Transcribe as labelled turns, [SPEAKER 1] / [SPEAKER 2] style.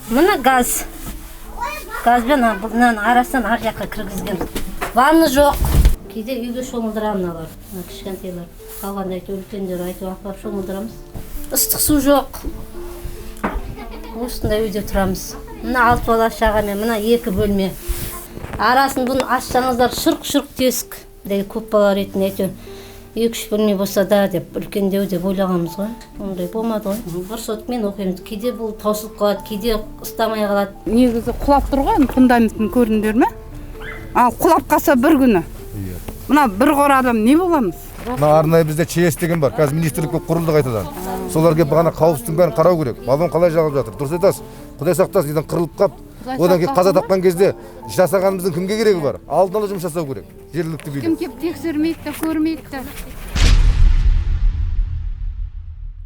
[SPEAKER 1] Мына газ. Газбен мынаның арасынан ар жаққа кіргізген. Ванна жоқ. Кейде үйге шомылдырамын мыналар. Мына кішкентайлар. Қалғанда әйтеуір үлкендер әйтеуір апарып шомылдырамыз. Ыстық су жоқ. Осындай үйде тұрамыз. Мына алты бала шағамен, мына екі бөлме. Арасын бұны ашсаңыздар, шырқ шырқ тесік. Көп бала ретінде әйтеуір екі үш бөлме болса да деп, үлкендеу деп ойлағанбыз ғой. Ондай болмады ғой. Бір соткамен оқимыз. Кейде бұл таусылып қалады, кейде ұстамай қалады.
[SPEAKER 2] Негізі құлап тұр ғой енді, фундаментін көрдіңдер ме? Ал құлап қалса бір күні. Мына бір қор адам не боламыз?
[SPEAKER 3] Мына арнайы бізде ЧС деген бар. Қазір министрлік болып құрылды қайтадан. Солар келіп бағана қауіпсіздіктің бәрін қарау керек. Баллон қалай жағылып жатыр? Дұрыс айтасыз. Құдай сақтасын, неден қырылып қап. Одан кейін қаза тапқан кезде жасағанымыздың кімге керегі бар? Алдын ала жұмыс жасау керек. Жергілікті билік.
[SPEAKER 2] Кім келіп тексермейді де, көрмейді де.